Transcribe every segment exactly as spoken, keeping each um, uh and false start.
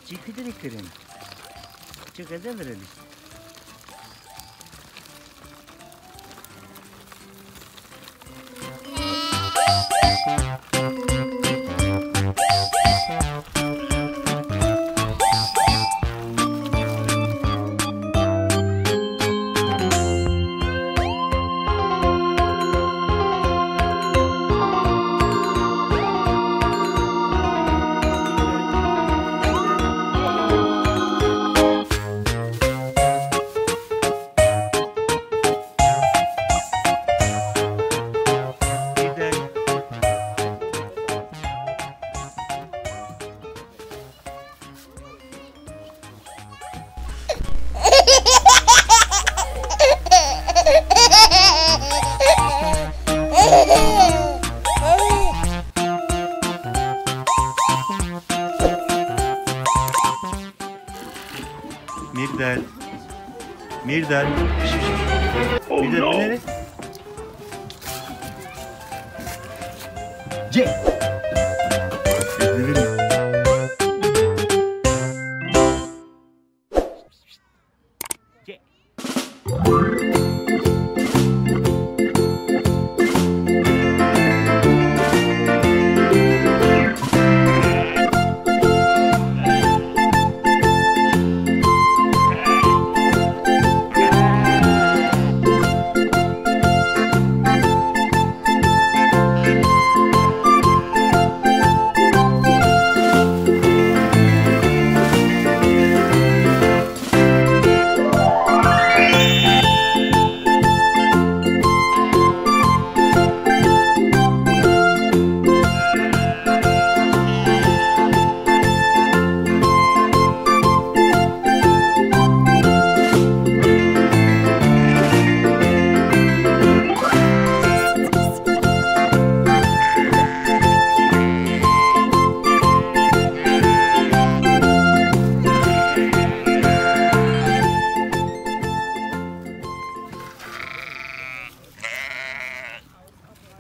Çi kidirê kirin? Çi xeze virelî? Mîrdad. Mîrdad. Mîrdad, binêre. Cê.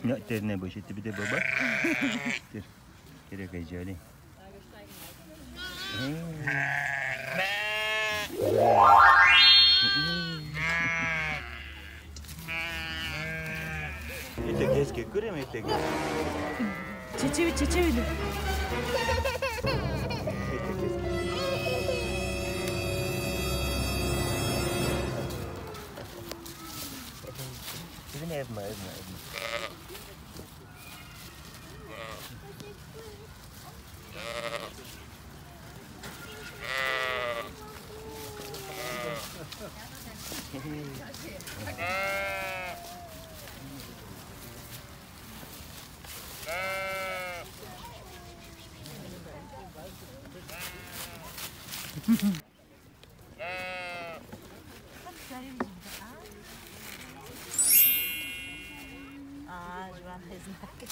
Ya, têr nebû, şê tu bide baba. Têr. Têreke carî. Ê te keske kurê me, ê te keske. Çeçevi, çeçevi de. Ê te keske. Evine, evine, evine, evine. Aa, ji wan hez nakim.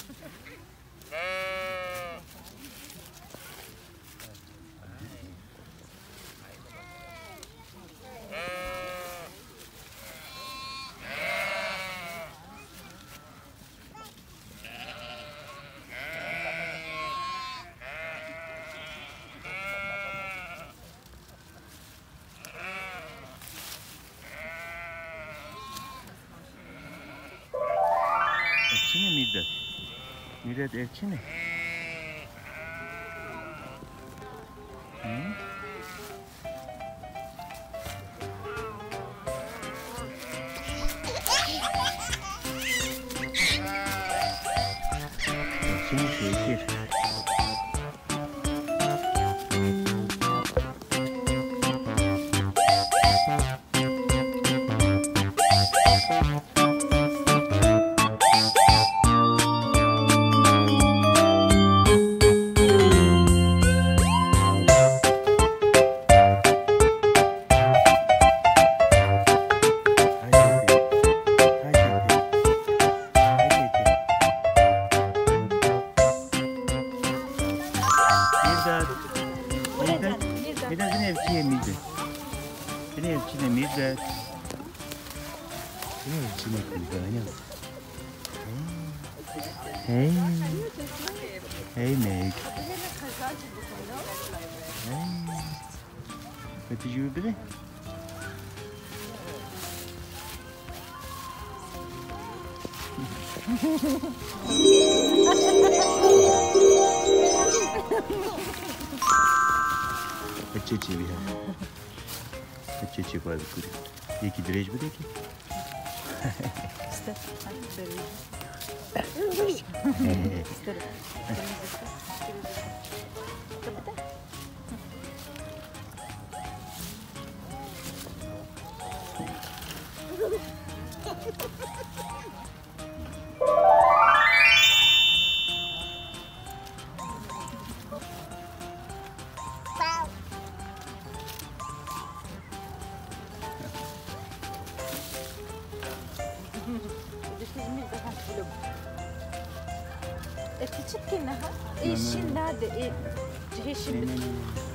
Ev çi ne Mîrdet? Mîrdet, ev çi ne? Hı? Ev çi ne Şekir? Mîrdet. Mîrdet. Mîrdet, binê ev çi ye Mîrdet? Binê ev çi ne Mîrdet? Binê ev çi ne Mîrdet? Hey. Hey. Hey, Meg. Ve tu jî wî bidê. Ve çê çê bî he. Ve çê çê ku ez kurî. Yekî dirêj bidê ki. İşte. Hadi, dirêj. İşte. E, küçük ki ne ha? E, şin nade, e, cihê şin. Ne, ne, ne, ne.